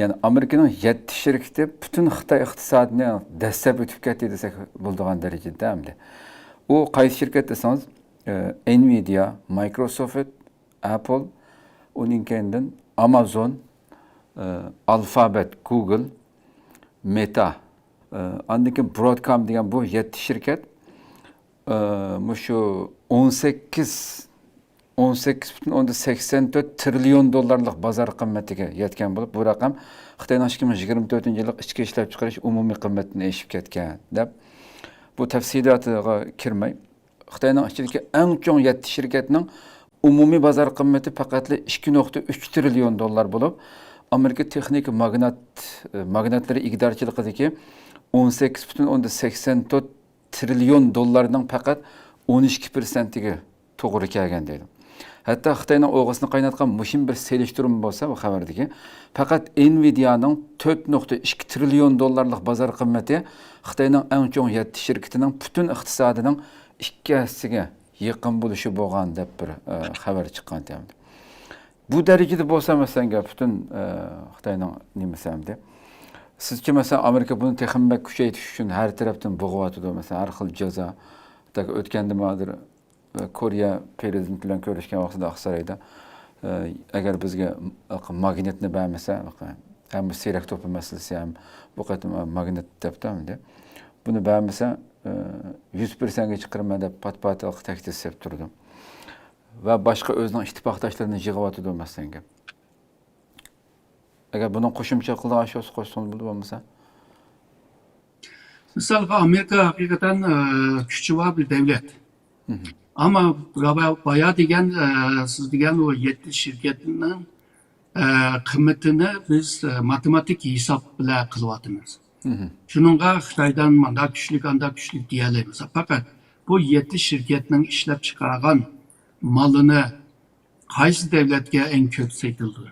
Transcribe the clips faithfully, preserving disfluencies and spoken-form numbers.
يەنى ئامېرىكىنىڭ يەتتە شىركىتى پۈتۈن خىتاي ئىقتىسادىنى دەسسەپ ئۆتۈپ كەتتى دېسەك بولىدىغان دەرىجىدە ئەمدى. ئۇ قايسى شىركەت دېسىڭىز، ئە، ئېنۋىدىيا، مايكروسوفت، ئەپل، ئۇنىڭ كەينىدىن ئامازون، ئە، ئالفابېت، گۇگل، مېتا، ئە، ئاندىن كېيىن برودكام دېگەن بۇ يەتتە شىركەت، ئە، مۇشۇ ئون سەككىز، ئون سەككىز پۈتۈن ئوندىن سەكسەن تۆت تىرىليون دوللارلىق بازار قىممىتىگە يەتكەن بولۇپ، بۇ رەقەم خىتاينىڭ ئىككى مىڭ يىگىرمە تۆتىنچى يىللىق ئىچكى ئىشلەپچىقىرىش ئومۇمىي قىممىتىدىن ئېشىپ كەتكەن، دەپ، بۇ تەپسىلاتىغا كىرمەي، خىتاينىڭ ئىچىدىكى ئەڭ چوڭ يەتتە شىركەتنىڭ ئومۇمىي بازار قىممىتى پەقەتلا ئىككى نۇقتا ئۈچ تىرىليون دوللار بولۇپ، ئامېرىكا تېخنىكا ماگنات، ماگناتلىرى ئىگىدارچىلىقىدىكى ئون سەككىز پۈتۈن ئوندىن سەكسەن تۆت تىرىليون دوللارنىڭ پەقەت ئون ئىككى پىرسەنتىگە توغرا كەلگەن دەيدۇ. ھەتتا خىتاينىڭ ئوغىسىنى قايناتقان مۇشۇ بىر سېلىشتۇرما بولسا، بۇ خەۋەردىكى، پەقەت ئېنۋىدىيانىڭ تۆت نۇقتا ئىككى تىرىليون دوللارلىق بازار قىممىتى خىتاينىڭ ئەڭ چوڭ يەتتە شىركىتىنىڭ پۈتۈن ئىقتىسادىنىڭ ئىككى ھەسسىسىگە يېقىن بولۇشى بولغان دەپ بىر، ئە، خەۋەر چىققان تەمدە. بۇ دەرىجىدە بولسا، مەسىلەن، گەپ پۈتۈن، ئە، خىتاينىڭ نېمىسى ئەمدى. سىزچە، مەسىلەن، ئامېرىكا بۇنى تېخىمۇ بەك كۈچەيتىش ئۈچۈن ھەر تەرەپتىن بوغۇۋاتىدۇ، مەسىلەن، ھەر خىل جازا. ئۆتكەندە مانا بىر، ئە، كورېيە پرېزىدېنتى بىلەن كۆرۈشكەن ۋاقتىدا ئاقسارايدا، ئە، ئەگەر بىزگە ماگنىتنى بەرمىسە، ھەم سېرەك توپى مەسىلىسى ھەم بۇ قېتىم ماگنىت دەپتۇ ئەمدى. بۇنى بەرمىسە، ئە، يۈز پىرسەنتكە چىقىرىمەن دەپ پات-پات تەھدىت سېلىپ تۇرىدۇ. ۋە باشقا ئۆزىنىڭ ئىتتىپاقداشلىرىنى يىغىۋاتىدۇ، مەسىلەن، گەپ. ئەگەر بۇنىڭ قوشۇمچە قىلىدىغان ئىش بولسا قوشسىڭىز بولىدۇ، بولمىسا. مىسالغا، ئامېرىكا ھەقىقەتەن، ئە، كۈچى بار بىر دەۋلەت. مھم. ئەمما بايا، بايا دېگەن، ئە، سىز دېگەن ئۇ يەتتە شىركەتنىڭ، ئە، قىممىتىنى بىز، ئە، ماتېماتىك ھېساب بىلەن قىلىۋاتىمىز. مھم. شۇنىڭغا خىتايدىن مانداق كۈچلۈك، ئانداق كۈچلۈك دېيەلەيمىز. پەقەت بۇ يەتتە شىركەتنىڭ ئىشلەپ چىقارغان مالىنى قايسى دەۋلەتكە ئەڭ كۆپ سېتىلىدۇ؟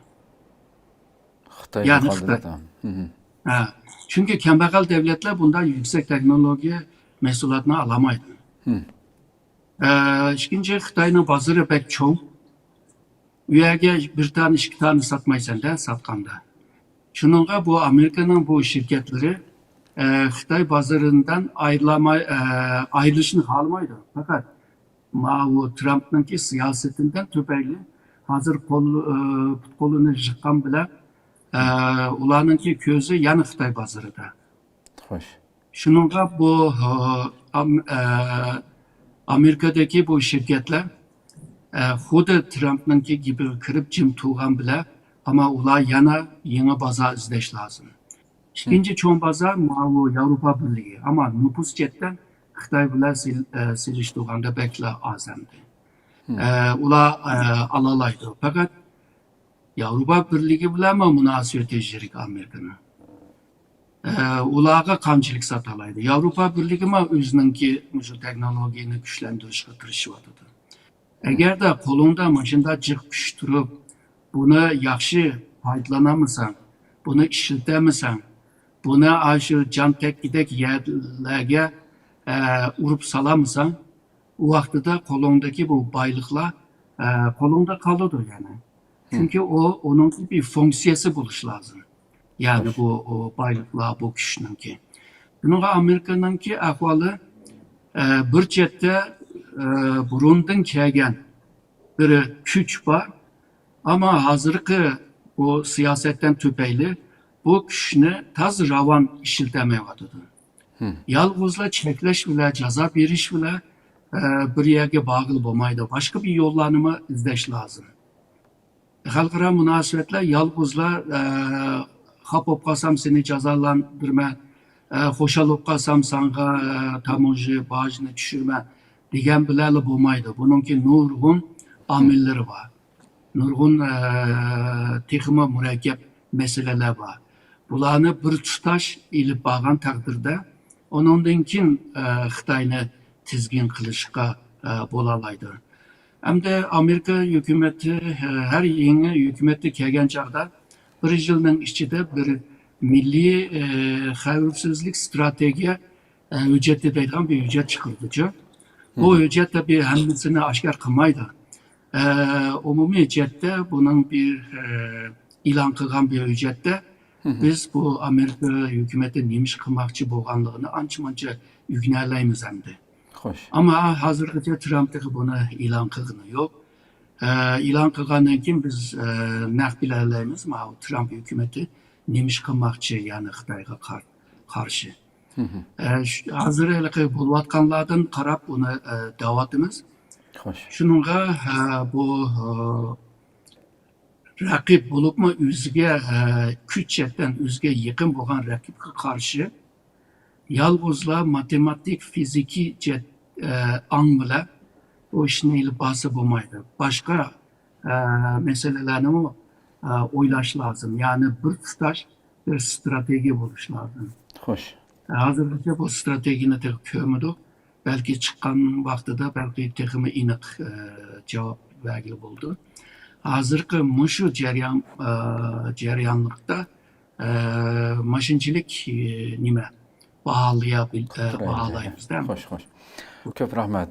خىتايغا يەنى قالدى خىتاي. دەپ. مھم. ھە. چۈنكى كەمبەغەل دەۋلەتلەر بۇنداق يۈكسەك تېخنولوگىيە مەھسۇلاتنى ئالالمايدۇ. مھم. ئە، ئىككىنچى، خىتاينىڭ بازىرى بەك چوڭ. ئۇ يەرگە بىر دانە، ئىككى دانە ساتمايسەن-دە، ساتقاندا. شۇنىڭغا بۇ ئامېرىكىنىڭ بۇ شىركەتلىرى، ئە، خىتاي بازىرىدىن ئايرىلالماي، ئە، ئايرىلىشنى خالىمايدۇ. پەقەت ماۋۇ ترامپنىڭكى سىياسىتىدىن تۈپەيلى ھازىر قول، ئە، پۇت-قولىنى يىغقان بىلەن، ئە، ئۇلارنىڭكى كۆزى يەنە خىتاي بازىرىدا. خوش. شۇنىڭغا بۇ، ئە، ئام-، ئە، ئامېرىكىدىكى بۇ شىركەتلەر، ئە، خۇددى ترامپنىڭكى گېپىگە كىرىپ جىم تۇرغان بىلەن، ئەمما ئۇلار يەنە يېڭى بازار ئىزدەش لازىم. ئىككىنچى چوڭ بازار ماۋۇ ياۋروپا بىرلىكى. ئەمما نوپۇس جەھەتتىن خىتاي بىلەن سېل-، ئە، سېلىشتۇرغاندا بەكلا ئاز ئەمدى. ئە، ئۇلار، ئە، ئالالايدۇ. پەقەت ياۋروپا بىرلىكى بىلەنمۇ مۇناسىۋىتى يىرىك ئامېرىكىنىڭ. ئە، ئۇلارغا قانچىلىك ساتالايدۇ؟ ياۋروپا بىرلىكىمۇ ئۆزىنىڭكى مۇشۇ تېخنولوگىيەنى كۈچلەندۈرۈشكە تىرىشىۋاتىدۇ. ئەگەردە قولۇڭدا ماشىنىدا جىق كۈچ تۇرۇپ، بۇنى ياخشى پايدىلانالمىساڭ، بۇنى ئىشلىتەلمىسەڭ، بۇنى ئاشۇ جان تەگكۈدەك يەرلەرگە، ئە، ئۇرۇپ سالالمىساڭ، ئۇ ۋاقتىدا قولۇڭدىكى بۇ بايلىقلار، ئە، قولۇڭدا قالىدۇ يەنە. چۈنكى ئۇ، ئۇنىڭكى بىر فۇنكسىيەسى بولۇشى لازىم. يەنى بۇ، ئۇ بايلىقلار، بۇ كۈچنىڭكى. شۇنىڭغا ئامېرىكىنىڭكى ئەھۋالى، ئە، بىر چەتتە، ئە، بۇرۇندىن كەلگەن بىر كۈچ بار. ئەمما ھازىرقى بۇ سىياسەتتىن تۈپەيلى بۇ كۈچنى تازا راۋان ئىشلىتەلمەيۋاتىدۇ. يالغۇزلا چەكلەش بىلەن، جازا بېرىش بىلەن، ئە، بىر يەرگە بارغىلى بولمايدۇ. باشقا بىر يوللارنىمۇ ئىزدەش لازىم. خەلقئارا مۇناسىۋەتلەر يالغۇزلا، ئە، خاپا بولۇپ قالسام سېنى جازالاندۇرىمەن، ئە، خۇشال بولۇپ قالسام ساڭا، ئە، تاموژنا باجنى چۈشۈرىمەن دېگەن بىلەنلا بولمايدۇ. بۇنىڭكى نۇرغۇن ئامىللىرى بار. نۇرغۇن، ئە، تېخىمۇ مۇرەككەپ مەسىلىلەر بار. بۇلارنى بىر تۇتاش ئېلىپ بارغان تەقدىردە، ئۇنىڭدىن كېيىن، ئە، خىتاينى تىزگىن قىلىشقا، ئە، بولالايدۇ. ئەمدى ئامېرىكا ھۆكۈمىتى، ئە، ھەر يېڭى ھۆكۈمەتكە كەلگەن چاغدا بىر يىلنىڭ ئىچىدە بىر مىللىي، ئە، خەۋپسىزلىك ستراتېگىيە، ئە، ھۆججىتى دەيدىغان بىر ھۆججەت چىقىرىدۇچۇ. بۇ ھۆججەت تەبىئىي ھەممىسىنى ئاشكارا قىلمايدۇ. ئە، ئومۇمىي جەھەتتە بۇنىڭ بىر، ئە، ئېلان قىلغان بىر ھۆججەتتە بىز بۇ ئامېرىكا ھۆكۈمىتى نېمە ئىش قىلماقچى بولغانلىقىنى ئانچە-مۇنچە ئۆگىنەلەيمىز ئەمدى. خوش. ئەمما ھازىرغىچە ترامپ تېخى بۇنى ئېلان قىلغىنى يوق. ئە، ئېلان قىلغاندىن كېيىن بىز، ئە، نەق بىلەلەيمىز، ماۋۇ ترامپ ھۆكۈمىتى نېمە ئىش قىلماقچى، يەنى خىتايغا قار-، قارشى. ئە، ش-، ھازىر ھېلىقى بولۇۋاتقانلاردىن قاراپ بۇنى، ئە، دەۋاتىمىز. خوش. شۇنىڭغا، ئە، بۇ، ئە، رەقىب بولۇپمۇ ئۆزىگە، ئە، كۈچ يەتكەن، ئۆزىگە يېقىن بولغان رەقىبكە قارشى يالغۇزلا ماتېماتىك، فىزىكىي جەت-، ئە، ئاڭ بىلەن بۇ ئىشنى ئېلىپ بارسا بولمايدۇ. باشقا، ئە، مەسىلىلەرنىمۇ، ئە، ئويلاش لازىم. يەنى بىر تۇتاش بىر ستراتېگىيە بولۇش لازىم. خوش. ھازىرغىچە بۇ ستراتېگىيەنى تېخى كۆرمىدۇق. بەلكى چىققان ۋاقتىدا بەلكى تېخىمۇ ئېنىق، ئە، جاۋاب بەرگىلى بولىدۇ. ھازىرقى مۇشۇ جەريان، ئە، جەريانلىقتا، ئە، ماشىنىچىلىك، ئە، نېمە، باھالىيا-، ئە، باھالايمىز-دە. خوش، خوش. كۆپ رەھمەت.